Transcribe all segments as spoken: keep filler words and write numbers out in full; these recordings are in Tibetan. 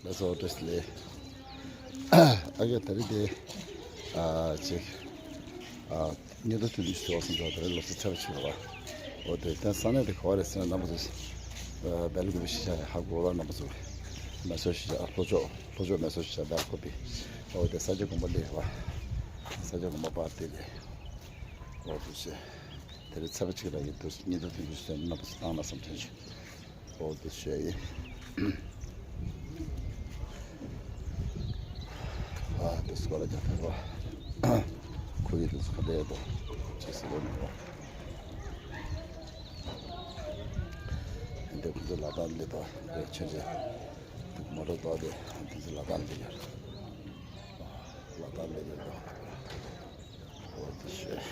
ལགས་སོ། བཀྲ་ཤིས་བདེ་ལེགས། ཨ་ཀེ་ད་རེས་དེ་ཨ་ཅིག་ཨ་ཉེ་དུ་དུས་ལུས་སུ་བ་སོང་ཙང་ད་རེས་ལོ་གསར་ཆེ་བ་ཆེ་བ། འོ་དེ་ད་ས་གནས་དེ་ག་བ་རེད་ཟེར་ན་རྣམ་པ་ཚོ་སྦེལ་ཀོབ་ཤི་ཆ་ཧ་གོ་བ། རྣམ་པ་ཚོ་མེ་སོར་ཤི་ཆ་ལྷོ་ཕྱོགས་ལྷོ་ཕྱོགས་མེ་སོར་ཤི་ཆ་སྦེལ་ཀོབ་པི། འོ་དེ་ས་སྐྱ་དགོན་པ་སླེབས་བ། ས་སྐྱ་དགོན་པ་པར་དེ་རེད། འོ་དེ་ཤེས། དེ་རིང་ཚེས་པ་གཅིག་ལ་ཡིན་འདུག་ཉིན་ཐོ་དེ་འདུག་ཟེར་ན་རྣམ་པ་ཚོ་བཏང་ན་བསམ་དྲན་བྱུང་། འོ་དེ་ཤེས་ཡིན། ཨ་དེ་སྐོར་ལ་རྒྱ་ཐར་བ་ཁོ་ཡི་དེ་ཚོ་ག་འདྲ་ཡོད་དོ་ཅེས་ཟེར་བ་མི་རོ། འདི་ཁོ་ཚོ་ལ་དྭགས་སླེབས་དོ། ཆོས་རྗེ་མོ་ཊ་ཏོག་དེ་དེ་ཚོ་ལ་དྭགས་སླེབས་ཡོད། ལ་དྭགས་སླེབས་ཡོད་དོ། འོ་དེ་ཤེས།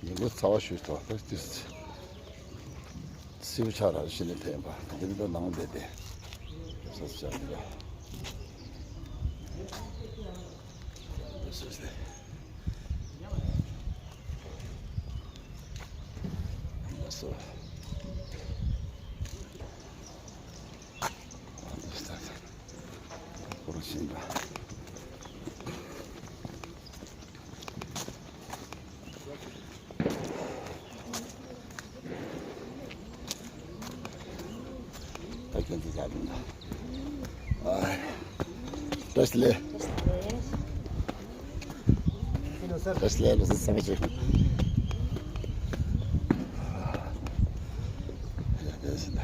ཉིན་གུང་ཚ་བ་ཞུས་ཐོག་ཏུ་ཏུས་སེའུ་ཆ་ར་ཤི་ནས་ཐེན་པ་འདི་འདྲ་ནང་བསྡད་དེ་ས་ཆ་འདི་ལ་འདི་སུ་སྟེ་ལ་སོ། བཀྲ་ཤིས་བདེ་ལེགས། བཀྲ་ཤིས་བདེ་ལེགས། ལོ་གསར་གསར་པ་བྱེད།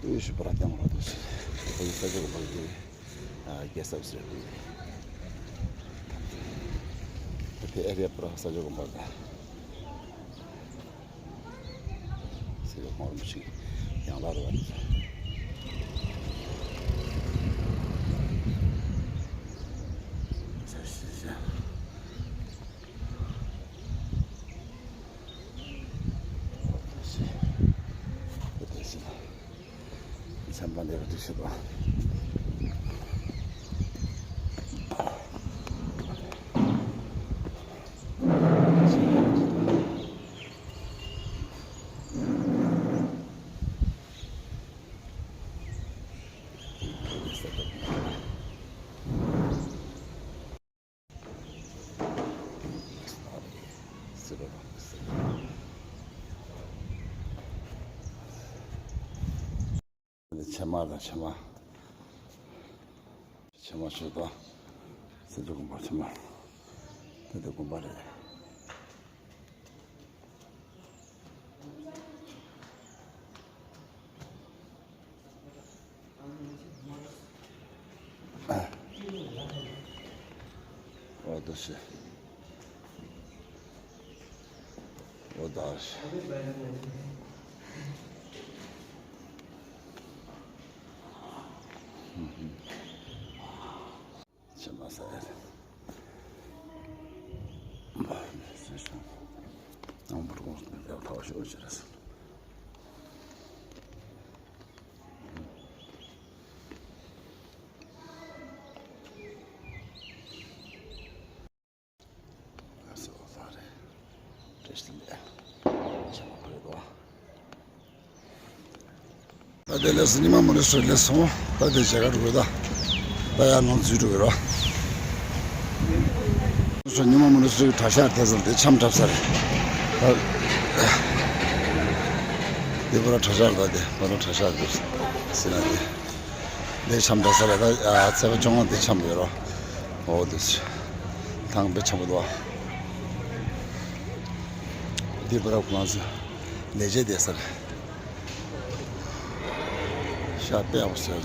ཏུའུ་ཤུ་པ་ར་ཏང་ར་ཏུ་ཤུ། ཁོ་ཚོ་ས་ཆ་གོམ་པ་གི་རྒྱལ་ས་སུ་རེད། དེ་ཨེ་རི་ཡ་པུ་ར་ས་ཆ་གོམ་པ་དང་སེ་ར་ཁོང་རིན་པོ་ཆེ་ཡང་ལ་རུ་བ་ནི་ས་ཤི་ཤ། ཆམ་པ་འདེབས་པ་འདུག་ཤི་པ། ཕྱེ་མར་དང་ཕྱེ་མར། ཕྱེ་མར་ཞུ་དང་། སེ་འབྲུ་དགོན་པ་ཕྱེ་མར། དེ་དེ་དགོན་པ་རེད། འོ་དོ་ཤི། འོ་དོ་ཤི། ཕྱེ་མར་ཟ་ཡ་རེད། ནང་པར་ཀོང་ཡག་ཐག་ཤོར་ཅི་རེད། ལགས་སོ་ལགས་རེད། བཀྲ་ཤིས་བདེ་ལེགས། ཆེ་མ་ཕེབས་དོ། ད་དེ་ལས་སུ་ཉི་མ་མོ་ནི་སུ་ལས་སོང་། ད་དེ་མཇལ་ཁ་འགྲོ་དགོས་ད། ད་ཡར་ནང་འཛུལ་འགྲོ་གི་རོ། སུ་ཉི་མ་མོ་ནི་སུ་གྲྭ་ཤག་དེ་ཚོ་དེ་འཆམ་འཁྲབ་ས་རེད། ད་དེ་པར་གྲྭ་ཤག་ད་དེ་པར་གྲྭ་ཤག་དེ་སི་ན་དེ། འདི་འཆམ་འདྲ་ས་རེད་ད། ཚེས་པ་བཅོ་ལྔ་འདི་འཆམ་ཡོད་རོ། འོ་འདི་ཐང་དཔེ་འཆམ་པོ་འདུག་འདི་པར་ཁོ་རང་ཚོ་ལས་བྱེད་བསྡད་ས་རེད། ཤག་དཔེ་ཡག་པོ་ཟེར།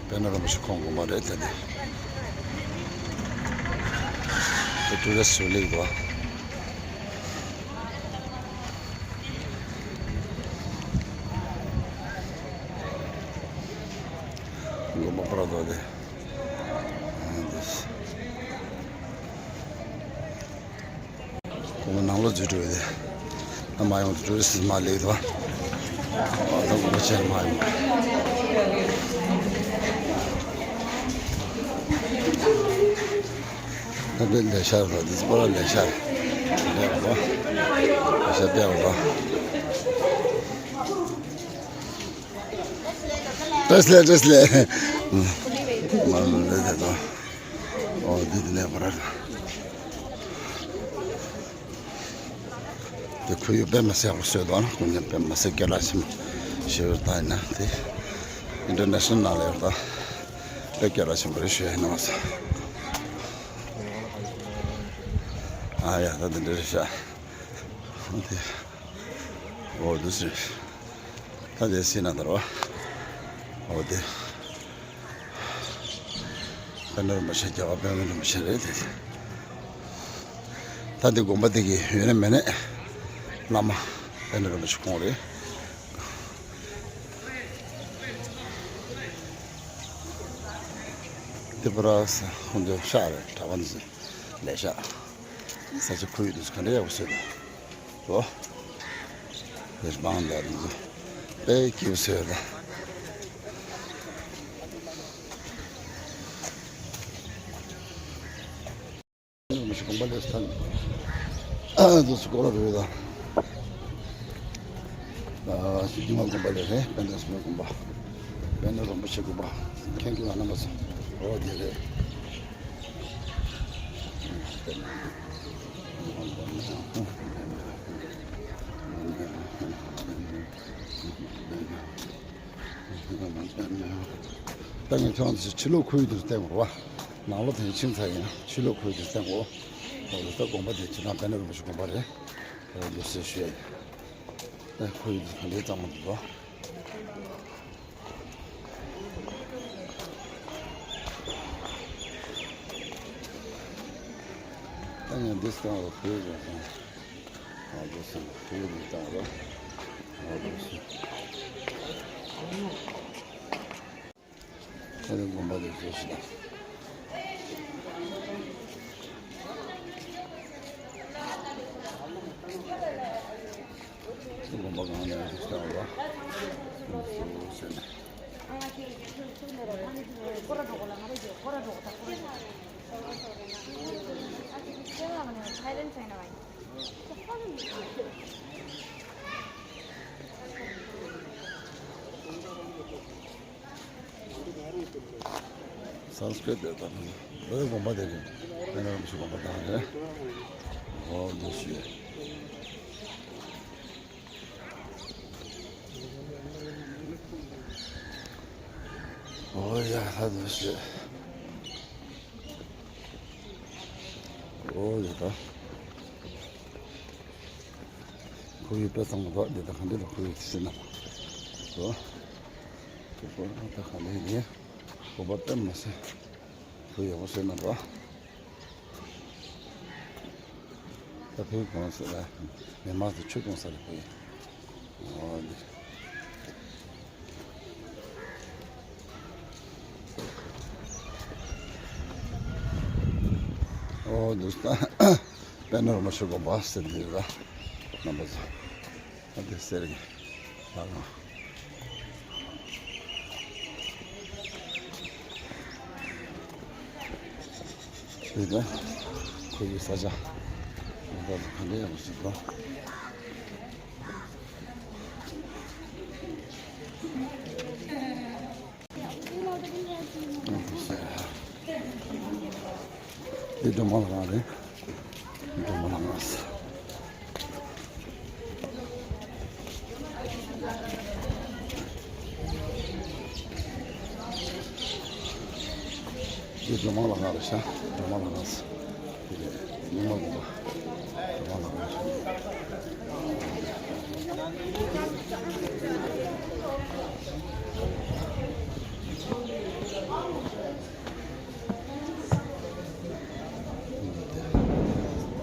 དཔེར་ན་རིན་པོ་ཆེ་ཁོང་དགོན་པ་རེད་དེ་ནི། དེ་ཀྲུ་རེ་སུ་ལིག་འདུག་དགོན་པ་པར་དོ་དེ། དགོན་པ་ནང་ལོགས་འཛུལ་འགྲོ་དེ། ཨ་མ་ཡོང་དུ་ཀྲུ་རི་སི་མ་ལེགས་དོ། ཨ་དགོན་པ་ཆེན་མ་ཡོང་། ད་དེ་ལས་ཤར་རོ། འདི་ཚོ་པར་ལས་ཤར་ལས་རོ། ལས་ཤར་ལས་རོ། བཀྲ་ཤིས་བཀྲ་ཤིས། མ་ལ་ལས་དེ་དང་། ཨོ་འདི་དེ་ནས་པར། དེ་ཁོར་ཡུག་དཔེ་མི་སྲིད་ཡག་པོ་བཟོས་འདུག་ན། ཁོང་ཚོས་དཔེ་མི་སྲིད་སྐད་གྲགས་ཆེན་པོ་ཞེ་པོ་བཏང་ཡིན་ན། དེ་ཨིན་ཊར་ནེ་ཤ་ནལ་ནང་ལ་ཡོད་ད། དཔེ་སྐད་གྲགས་ཆེན་པོ་རེད་ཞུ་ཡ་ཡིན་ན་མ་ཟད། ཨ་ཡ་ད་དེ་འདྲ་རེད་ཤག་དེ་འོ་འདུག་སེ་རེད། ད་དེ་སྲིད་ན་ད་རོ། འོ་དེ། པཎ་ཌི་རིན་པོ་ཆེ། རྒྱལ་བ་པདྨ་རིན་པོ་ཆེ་རེད་དེ། ད་འདི་དགོན་པ་འདི་གི་ཡོད་ན་མེད་ན་བླ་མ་པཎ་ཌི་རིན་པོ་ཆེ་ཁོང་རེད། འདི་པར་ཁོང་ཚོའི་ཤག་རེད། གྲྭ་པ་འདི་ཚོ་ལས་ཤག་ས་ཆ་ཁོར་ཡུག་འདི་ཚོ་ག་འདྲ་ཡག་པོ་བཟོས་འདུག་ཨོ། རི་སྤང་འདི་ཚོ་དཔེ་སྐྱིད་པོ་བཟོས་ཡོད་ད། མི་ཤི་དགོན་པ་ལས་ཐང་། ཨ་འདི་ཚོ་སྐོར་ར་རེད་ད། ཨ་ཤི་རྒྱུ་མ་དགོན་པ་ལས་རེད། པཎ་ཌི་སི་མ་དགོན་པ། པཎ་ཌི་རིན་པོ་ཆེ་དགོན་པ། མཁྱེན་གྱི་ཡོད་ན་མ་སོང་། འོ་དེ་རེད། ད་ངས་ཁྱོད་ཚོ་ཕྱི་ལོགས་ཁོར་ཡུག་དེ་ཚོ་བསྟན་དགོས་རེད་བ། ནང་ལོགས་དེ་ཕྱིན་ཚར་ཡིན། ཕྱི་ལོགས་ཁོར་ཡུག་དེ་ཚོ་བསྟན་དགོས། འོ་ད་དགོན་པ་དེ་ཕྱི་ནང་པཎ་ཌི་རིན་པོ་ཆེ་དགོན་པ་རེད། འོ་འདུག་སེ་ཞུ་ཡ་ཡིན། ད་ཁོར་ཡུག་དེ་ག་འདྲའི་གཙང་མ་འདུག་བ། ད་ངས་འདི་སྟོན་རོགས་བྱེད་དགོས་སོང་། ཨ་འདུག་སེ་ཁོར་ཡུག་དེ་གཙང་རོགས། ཨ་འདུག་སེ། ད་ནི་དགོན་པ་དེ་བཟོ་ཞིག་དང་། དགོན་པ་གང་ནས་བཟོ་ཞིག་དང་རོགས། འདུག་སེ་ཟེར་ནས། སཾ་སྐྲྀཏ་དེ་དང་། བོད་དགོན་པ་དེ་རེད། བོད་རིན་པོ་ཆེ་དགོན་པ་དང་རེད། འོ་འདུག་སེ། འོ་ཡ་ཧ་འདུག་སེ། འོ་ཡ་ད། ཁོར་ཡུག་དཔེ་གཙང་མ་འདུག་འདི་ད་ག་འདྲ་ལ་ཁོར་ཡུག་དེ་ཟེར་ན། འོ། ཁོ་ཁོ་ད་ག་འདྲ་ཡིན། ཁོ་པ་དཔེ་མི་སྲིད། ཁོ་ཡག་པོ་བཟོས་གནང་འདུག་ད་བོད་གོང་ས་ལ་མི་མང་ཚོ་ཆོས་གཏོང་ས་རེད་ཁོ་ཡིན། འོ་འདི། འོ་འདུག་ད། པཎ་ཌི་རིན་པོ་ཆེ་དགོན་པ་ཟེར་འདི་རེད་ད། རྣམ་པ་ཚོ། ཨ་དེ་ཟེར་གི། ཨ་ལོ། དེ་ད་ཁོ་ཡི་ས་ཆ། ཨ་ད་ག་འདྲ་ཡག་པོ་ཞིག་འདུག་འདི་སྒྲོལ་མ་ལྷ་ཁང་རེད། སྒྲོལ་མ་ལྷ་ཁང་། འདི་སྒྲོལ་མ་ལྷ་ཁང་རེད་ཤག་སྒྲོལ་མ་ལྷ་ཁང་། རྙིང་མ་དགོན་པ། རང་ལ་རང་བྱུང་།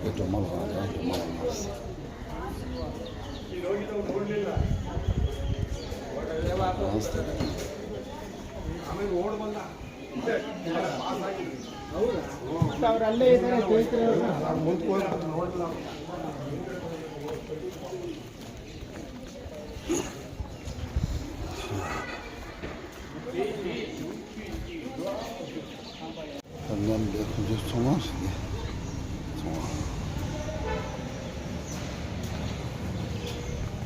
དེ་སྒྲོལ་མ་ལ་རང་རེད། སྒྲོལ་མ་ལ་རང་། རང་སྟེ། ཚོང་ཁང་ཞིག་རེད། ཚོང་ཁང་།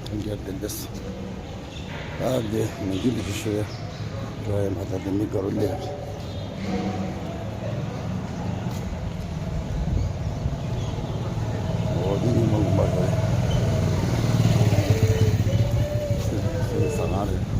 ཐང་རྒྱལ་དེ་འདྲས། ཨ་འདི་མི་རྒྱུད་ལ་ཞུ་ཞུ་ཡ། འགྲོ་ཡ་མ་ད་དེ་མི་དགའ་རུ་སླེབས། འོ་འདི་ཉིན་མོ་དགོན་པ་རེད། ཟ་ཁང་རེད།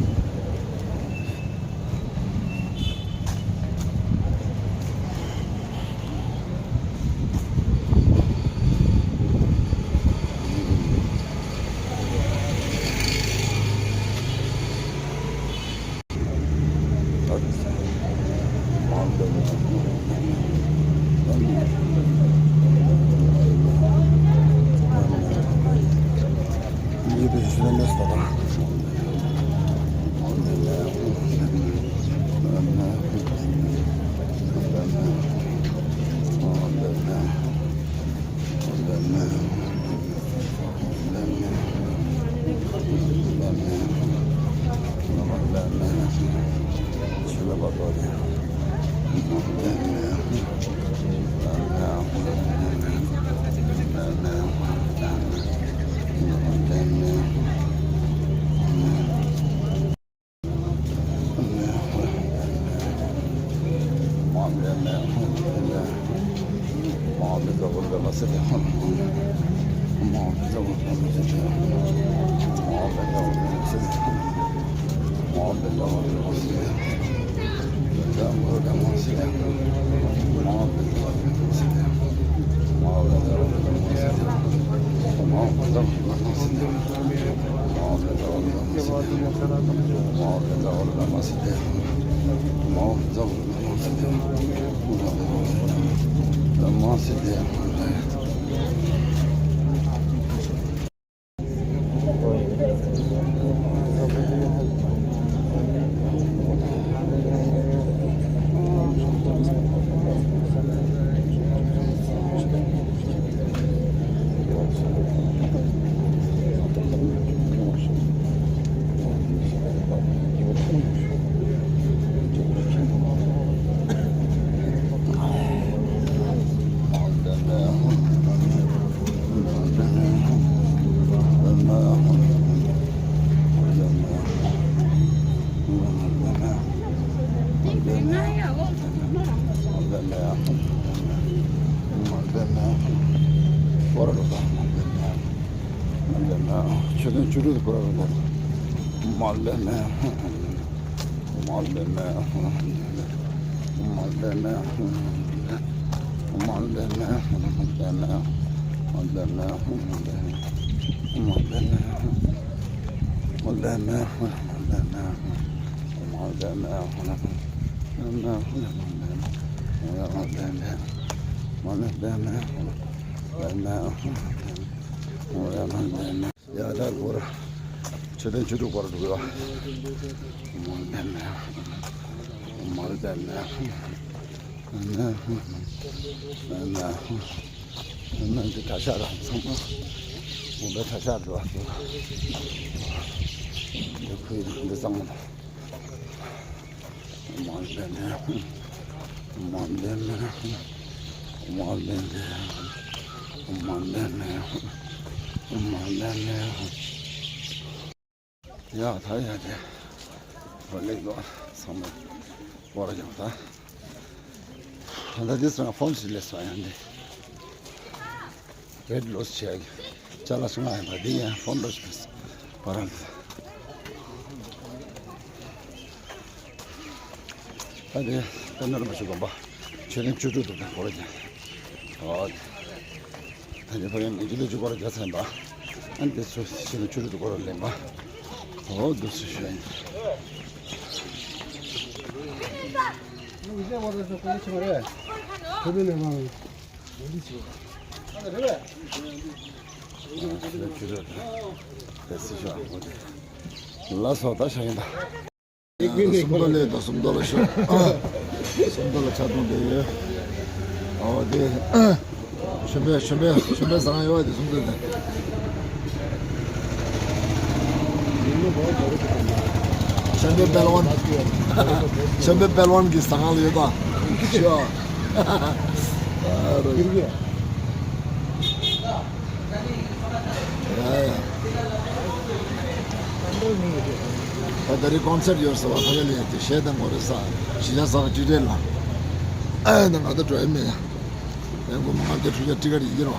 མཆོད་རྟེན་བཅུ་དྲུག་ཏུ་བསྐོར་བ་རེད། མ་ལེ་མེ། མ་ལེ་མེ། མ་ལེ་མེ། ཡ་ད་སྐོར། མཆོད་རྟེན་བཅུ་དྲུག་སྐོར་འགྲོ་གི་ཡོད། མ་ལེ་མེ། མ་ལེ་མེ། འདི་གྲྭ་ཤག་རང་ཚང་མ། འོ་འདི་གྲྭ་ཤག་འགྲོ་བ་འདུག་འདི་ཁོའི་འདི་ཚང་མ། མ་ལེ་མེ། མ་ལེ་མེ། མ་ལེ་མེ། མ་ལེ་མེ། མ་ལེ་མེ། ཡ་ད་ཡ་དེ། བ་ལེགས་ལོ། ཚང་མ་བོར་ཡོང་ད། ད་འདི་ཚང་ཕོན་སི་ལེ་སོ་ཡང་འདི། རེད་ལོས་བྱས། ཅ་ལག་ཆུང་ང་ཡིན་པ་འདི་ཡང་ཕོན་རོ་ཞིག་བ་རང་། ད་དེ་དཔེར་ན་རིན་པོ་ཆེ་དགོན་པ་མཆོད་རྟེན་བཅུ་དྲུག་ཏུ་དང་བོར་ཡང་། ཨོ། ད་ནི་ཕ་ཡུལ་མི་རྒྱུད་ལ་འཇུག་པར་རྒྱ་ཚན་པ། ཨན་དེ་ཚོ་ཕྱི་ལ་ཆུ་རུད་དུ་སྐོར་ལེན་པ། འོ་འདུག་སེ་ཞུ་ཡིན། ལགས་སོ། ད་ཤ་ཡིན་ད། སུམ་མདོ་ལས་དང་སུམ་མདོ་ལ་ཤོག་སུམ་མདོ་ལ་ཆ་ཚང་དེ་ཡོད། ཨོ་དེ། ཆོས་འཕེལ་ཆོས་འཕེལ་ཆོས་འཕེལ་ཟ་ཁང་ཡོད་པ་དེ་སུམ་མདོ་དེ། ཆོས་འཕེལ་དཔལ་དབང་། ཆོས་འཕེལ་དཔལ་དབང་གི་ཟ་ཁང་ལ་ཡོད་པ། ཤོག་ཡ་ཡ། ད་ད་རེས་ཀོན་སར་ཡོད་ཟེར་བ། ཕ་གི་ལ་ཡོད་དེ་གཞས་དང་གོ་རེ་ས་གཞིས་ཆགས་ས་ག་ཅི་རེད་ལ། ཨ་ན་ང་ད་འགྲོ་ཡ་མེད་ཡ། ཡང་སྒོར་མོ་ལྔ་བརྒྱ་དྲུག་བརྒྱ་ཏི་ཀ་རེ་ཡིན་རོ།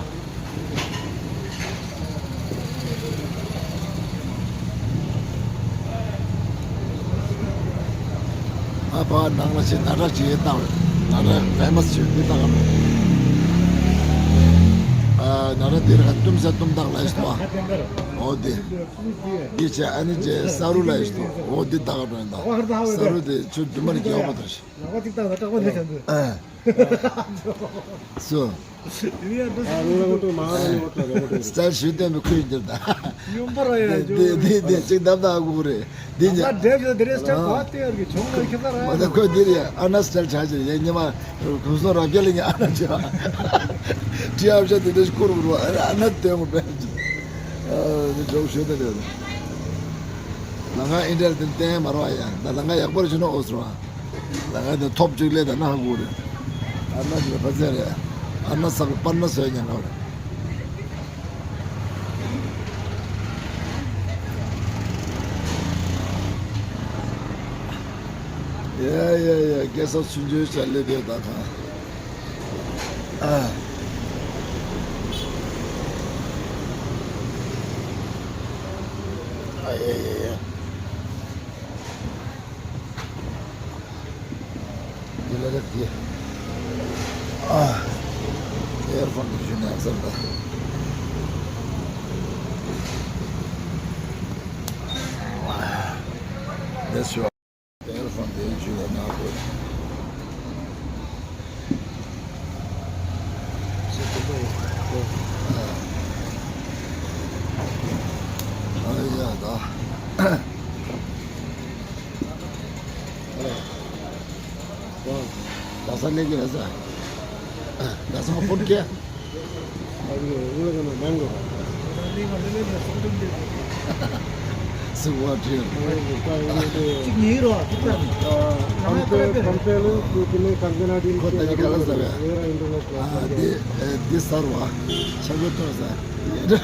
ཨ་ཕ་ནང་ལ་ཆེ་ན་ར་ཅི་ཡེ་བཏང་། ན་ར་ཕེ་མ་སི་ཆེ་མི་བཏང་། ཨ་ན་ར་དེ་ར་ག་ཏུམ་ས་ཏུམ་བཏང་ལ་ཡིས་ཏོ། འོ་དེ་འདི་ཆེ་ཨ་ནི་ཆེ་ས་རུ་ལ་ཡིས་ཏོ། འོ་དེ་བཏང་ད་ས་རུ་དེ་ཆུ་དུ་མ་ནི་རྒྱག་པ་དང་ཤི། ལག་པ་གཅིག་བཏང་ད་སྐྲག་པ་འདི་བྱ་འདུག་ཨ། སོ། ཨ་ནི་ལ་ངོ་ཏོ་མ་ཨ་ནི་ངོ་ཏོ་རེ་ངོ་ཏོ་རེ། སི་ཊལ་ཞུ་བསྟན་པའི་ཁུལ་འགྱུར་ད། ཡོང་པ་ར་ཡ་འདི་འདི་འདི་འདི་གཅིག་བདམས་ད་ཨ་གུ་རེ། འདི་ཉ། ད་འདྲེ་ཞུ་དེ་རེ་སི་ཊལ་གོ་ཏེ་ཡར་གི་ཆུང་ལ་ཁྱེད་ད་ར་མ་ད་ཡ། ཁོས་འདི་རེ་ཨ་ན་སི་ཊལ་ཆ་ཆེ་ཡ་ཉི་མ་གུ་སོ་ར་བརྒྱ་ལ་ཉ་ཨ་ན་ཆ། ཏི་ཨ་བྱ་དེ་འདྲ་ཞིག་ཁུར་བུར་བ་ཨ་ན་སྟོན་མོ་བས། ཨ་ནི་ཇོག་ཞུ་དེ་རེད། ལ་ང་ཨིན་ཊར་དེ་བསྟན་མ་ར་བ་ཡ། ད་ལ་ང་ཡག་པར་ཞུ་ན་ཨོ་སི་ར་བ། ལ་ང་དེ་ཐོབ་ཅིག་ལས་ད་ན་ཧ་གོ་རེད། ཨ་ན་ཞིག་ལ་ཕ་ཚེ་རེད། ཨ་ན་ས་གི་པར་ན་སོས་ཉན་ག་རེད། ཡ་ཡ་ཡ་རྒྱལ་ས་ཆུང་ཆུང་ཆ་ལེ་དེ་ད་ཁ། ཨ། ཨ་ཡ་ཡ་ཡ། འདི་ལ་ལབ་ཀྱི། ཨ། ཨེར་ཕོན་དེ་ཞུ་ནས་ཨ་ཙམ་ད། འདི་ཞུ། ཨེར་ཕོན་དེ་ཞུ་ལ་ན་དགོས། ཨ་ཡ་ད། ད་ས་ནས་ཀྱི་རེད་ས། ད་ས་ཕོན་ཀྱི། སུ་བ་ཁྲིར། གཅིག་ཉིད་རོ་གཅིག་ལ་ཁོ་ད་ཀྱི་ག་ལ་ཟ་བས། ཨ་འདི་འདི་གསར་བ་ཆ་གོས་ཐོག་ས། འདི་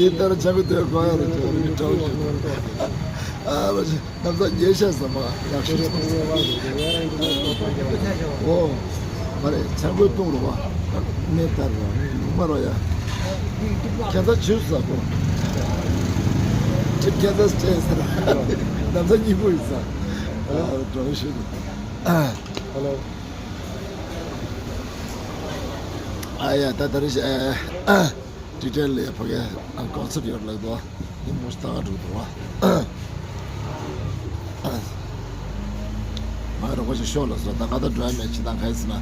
ལྟར་ཆ་གོས་ཐོག་གོ་ཡ་རོ་ཆ་གོས་ཐོག་གོ་ཡ་རོ་ཆ་གོས་ཐོག་ཨ་རོ་ཆ། གནམ་ས་ཉེ་ཤ་ཟ་མ་ཡག་ཤོས་སོང་། ཨོ། མ་རེད་ཆང་བསྐོལ་བཏུང་རོགས་པ། གནས་ལྟར་ར་ནི་ལུང་མ་རོ་ཡ། ཁྱད་མཚར་ཆུ་ཟ་གོ། ཁྱད་མཚར་སྤྲད་ཟེར། གནམ་ས་སྙིང་པོ་ཡིན་ས། ཨ་འགྲོ་ཤོད། ཨ། ཧེ་ལོ། ཨ་ཡ་ད་ད་རེ་ཤ་ཨ། ཏི་ཏྲེ་ལ་ཕ་གི་ཨ་ཀོན་སར་ཡོད་ལགས་དོ། ནི་མོ་སྟ་ག་འགྲོ་དོ་བ། ང་རོགས་པ་ཞིག་ཤོག་ལ་སོ་ད་ང་ད་འགྲོ་ཡ་མེད་ཅི་དང་ཁ་ཡི་སི་ན་ང་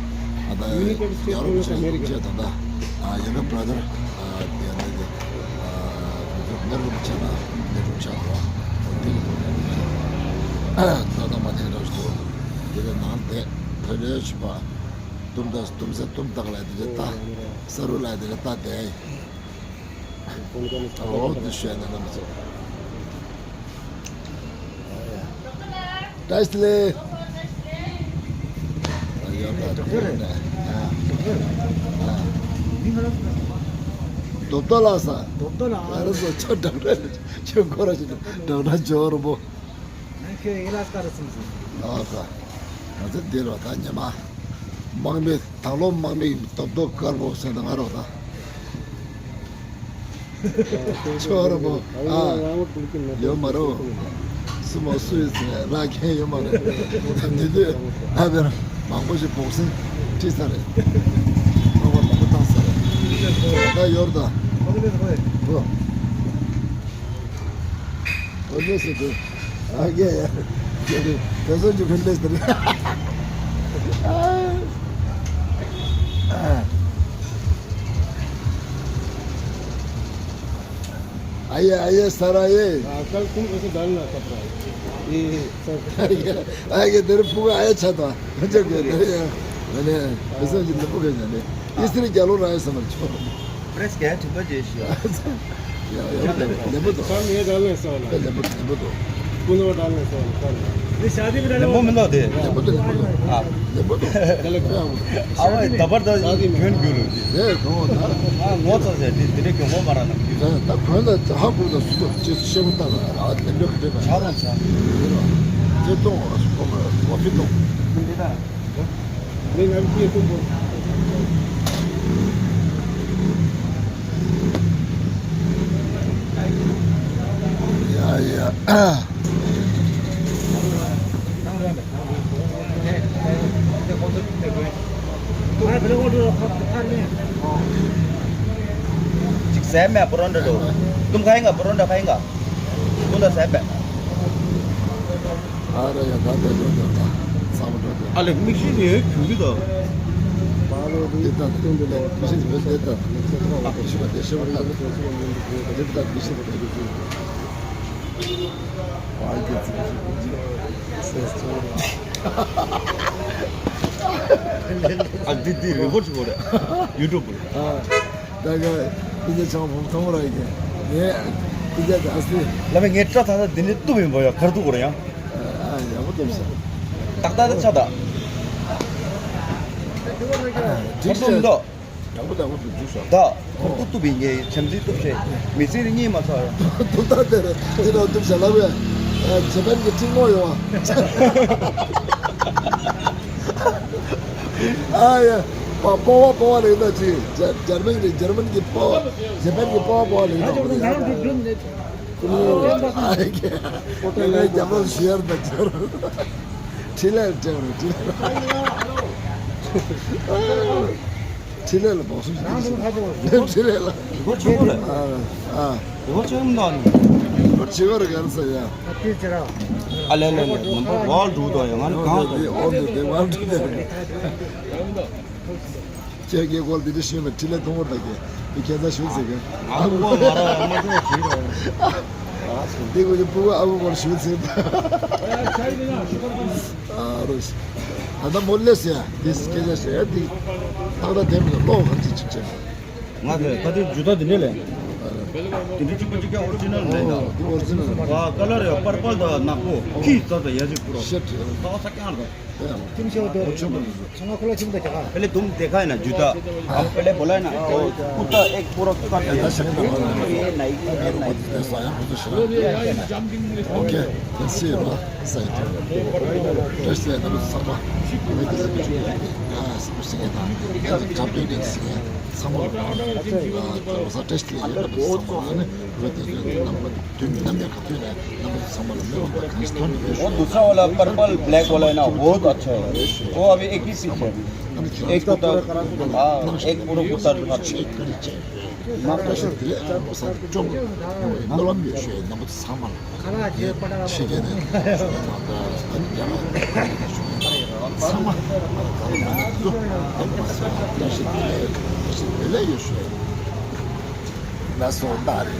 ད་ཡོ་རོབ་ཅི་ལ་ཡོང་ཅེས་དང་ད་ཡ་ག་བྷ་ར་དར་དེ་ཡ་ན་གི་ནེ་རུ་ཆ་ན་ནེ་རུ་ཆ་དོ་དེ་གི་དོ་ད་ད་མ་དེ་ར་ཞིག་དོ་དེ་གི་ནང་དེ་ཕེ་ལེ་ཆུ་པ་དུམ་ད་དུམ་ས་དུམ་ད་ག་ལ་དེ་ད་ས་རུ་ལ་དེ་ད་དེ། ཨོ་འདི་ཤོད་ན་ནམ་ཚོ། བཀྲ་ཤིས་བདེ་ལེགས། ཨ་ཡོད་པ་དེ་ནས། ཨ། ཨ། རྡོབ་རྡོ་ལགས་ས། རྡོབ་རྡོ་ལགས། ང་རང་ཚོ་ཆོ་འགྲམ་ར་ཆོ་འཁོར་ར་ཆོ་འགྲམ་ར་འཇོག་རུ་པོ། ནང་ཁྱོད་ཡིན་ལ་སྐར་གསུམ་སོང་། ཨ་ས། ང་ཚོ་འདིར་བ་ད་ཉི་མ། དམག་མི་དང་ལོ་དམག་མི་རྡོབ་རྡོ་དཀར་པོ་ཟེར་ད་ང་རོ་ད། ཆོ་རོ་པོ། ཨ། ཡོད་མ་རོ། སུ་མོ་སུ་ཡིན་ཟེར་ར་མཁན་ཡོད་མ་རེད། འདི་དུས་ཨ་བེར་མང་པོ་ཞིག་བོག་སིང་ཁྲིད་ས་རེད། ཚོགས་པ་མང་པོ་བཏང་ས་རེད། ད་ཡོར་ད། ཨོ་ལེ་སི་དུ། ཨ་གེ་ཡ། དེ་ཚོ་ཅུ་ཕན་ལེ་སི་དུ། ཨ་ཡེ་ཨ་ཡེ་ས་ར་ཡེ། ཨ་ཀལ་ཁུམ་ཨེ་སི་ཌལ་ན་ཁ་པྲ། ཨེ་ཨ་གེ་དེ་རུ་ཕུ་ག་ཨ་ཡེ་ཆ་ད། ཁ་ཅག་གེ་དེ་ཡ། ཨ་ནེ་ཨེ་སི་ཅི་ལ་ཕུ་གེ་ཉ་ནེ། ཨི་སི་རི་རྒྱ་ལོ་ར་ཡེ་ས་མར་ཆོ། པྲེས་རྒྱ་དྲི་མ་བརྗོད་ཤིག་ཨ། ཡ་ཡ་ལེ་མོ་དོ། ས་ནེ་ཌལ་ན་ས་ན། ལེ་མོ་ལེ་མོ་དོ། ཀུ་ནོ་ཌལ་ན་ས་ན་ས་ན། ལེ་མོ་མི་འདུག་དེ། ལེ་མོ་འདུག་ལེ་མོ་འདུག་ཨ། ལེ་མོ་འདུག་ཨ་བ་ད་བར་ད་གྱོན་རྒྱུ་ལུགས་དེ། ལེ་ནོ་ད། ཨ་ངོ་ཚ་ཟེར་དེ་དེ་འདྲའི་གྱོན་གོ་མ་ར་ན། ད་གོན་ལ་ཧ་གོ་ད་སུ་ཚོ་ཅེས་ཤེས་གོ་ད་ལ་ཨ་ལེ་འདྲ་ག་འདྲ་ཆ་རང་ཆ། ལེ་ནོ་ཅེ་ཏོ་ཨ་སུ་གོ་མ་ར་གོ་ཕི་ཏོ། འདི་ད། ལེ་ང་ཀྱེ་ཏོ་གོ། ཡ་ཡ། གཅིག་ཟས་མེད་པོ་རོ་འདྲ་འགྲོ། ཏུམ་ཁ་ཡིན་ག་པོ་རོ་འདྲ་ཁ་ཡིན་ག་ཀུན་ད་ཟས་པས། ཨ་ར་ཡ་ད་ད་འགྲོ་འགྲོ་ད་ཚ་མོ་འགྲོ་འགྲོ། ཨ་ལེ་མིག་ཤེལ་ཡོད་གྱུར་གྱི་འདུག་འདི་ད་མིག་ཤེལ་ཡོད་འདི་ད་ཤི་བ་དེ་ཤི་བ་ད་འདི་ད་མིག་ཤེལ་ད་འདི་ད། ཨ་འདི་འདི་རི་པོར་ཊི་བྱེད་དགོས་རེད། ཡུ་ཊུབ་ལ། ཨ་ད་ག་འདི་ཚོ་ཆང་བུམ་ཐོང་ར་ཡིན། ངས་འདི་ཚོ་ཨ་སི། ལ་མེ་ངས་སྐྲ་ཐང་ཐང་འདི་ནས་གཏུབ་ཡིན་པ་ཡ་གར་འདུག་གོ་ར་ཡང་། ཨ་ཡག་པོ་གཏུབ་ཤག་ཏག་ཏག་ཏག་ཆགས་ད། གར་འདུག་མི་འདུག་དྲང་པོ་དྲང་པོ་བཟོ་བཅུག་ཤོག་ད། ཁོ་ཁོ་གཏུབ་པའི་ངའི་བྱམས་བརྩེ་གཏུབ་བྱེད། མི་ཚེ་རིང་ཉིན་མ་ཚར། གཏུབ་ད་དེར་དེ་དང་གཏུབ་བྱ་ལབ་ཡ། ཇེ་པན་གྱི་ཁྲིམས་ངོ་ཡོང་བ། ཨ་ཡ། པ་པོ་བ་པོ་བ་ལེགས་ན་ཅི། ཇར་ཇར་མན་གྱི་ཇར་མན་གྱི་པོ། ཇེ་པན་གྱི་པོ་བ་པོ་བ་ལེགས་ན། ཨ་ཡ། ཁྱེད་རང་རྒྱབ་ལོགས་ཤི་ཡར་ད་ཇར། ཁྲི་ལེར་ཇར་ཁྲི་ལེར། ཁྲི་ལེ་ལ་སྦོག་སུ་ཞིག་ཁྲི་ལེ་ལ། སྒོ་ཆེ་བོ་རེད། ཨ་ཨ། སྒོ་ཆེ་བོ་མདོག་ནི། སྒོ་ཆེ་བོ་རེད་ག་རེ་ཟེར་ཡ། ཨ་ལེ་ལེ་ལེ་ནམ་པ་ཝལ་འགྲོ་དོ་ཡ་ང་ནི་གང་དོ། འོ་འདི་འདི་ཝལ་འགྲོ་དོ། ཁྱེད་ཀྱི་སྐོར་འདི་འདྲ་ཤེས་ན་ཁྲི་ལེ་མཐོང་བར་ད་གི་འདི་ཁྱེད་ཚ་ཤུལ་ཟེར་གི། ང་ལ་སྐོར་མ་ར་ཡ་མ་ཤེས་ཤེས་ར། འདི་ཀོ་ལི་སྤུ་གུ་ཨ་བུ་སྐོར་ཤུལ་ཟེར། ཨ་རོ། ད་ལྟ་མོ་ལེ་ཟེར་ཡ་འདི་སྐད་ཆ་ཟེར་ཡ་འདི། ཏག་ཏག་དེ་མིན་ལ་ལོག་ག་ཅི་ཅིག་བྱས་ན། ང་ཚོས་ད་ལྟའི་ཇུ་ཏ་འདི་འདྲས་ལས། འདི་འདྲས་གཅིག་པ་གཅིག་རྐྱང་ཨོ་རི་ཇི་ནལ་རེད་ད། འདི་ཨོ་རི་ཇི་ནལ་རེད། ཨ་ཀ་ལར་ཡང་པར་པལ་དང་ནག་པོ་ཁྱི་རྩ་དང་ཡ་གཅིག་པུ་རོ། ཤེད་ཁྲི། ད་ས་ཀྱང་རེད། ཁྱིམ་ཤེས་དོ། ཚོང་ཁ་ལ་ཁྱིམ་དང་རྒྱ་གར། पहले तुम देखा है ना जूता, हम पहले बोला है ना, वो कुत्ता एक पूरा कुत्ता ये नहीं, ये नहीं। Okay, let's see, bro. Let's see, number six. Number six. ཚང་མ་ལ་ཨ་ད་ས་བཀྲ་ཤིས་བདེ་ལེགས་ཡོད་པ་དང་ཚང་མ་ལ་ནི་བོད་དེ་ཚོའི་ནང་ལ་དུས་ནམ་ཡང་ག་དུས་ནས་རྣམ་པ་ཚོ་ཚང་མ་ལ་མི་དབང་པ་གང་ཞིག་ཐོན་ནས་ཡོད་ཤོད། वो दूसरा वाला पर्पल ब्लैक वाला है ना, बहुत अच्छा है। वो अभी एक ही पीस है। एक कुर्ता, हाँ, एक पूरा कुर्ता दिखा दो। ནང་བཀྲ་ཤིས་བདེ་ལེགས་ཡོད་པ་ས་ཅོག་ནང་སྨོན་ལམ་ཡོད་ཤོད་རྣམ་པ་ཚོ་ཚང་མ་ལ། ཕྱི་རྒྱལ་ནས་ཚང་མ་ཚང་མ་བཀྲ་ཤིས་བདེ་ལེགས་ཡོད་ཤོད། ན་སོ་ད་རེ་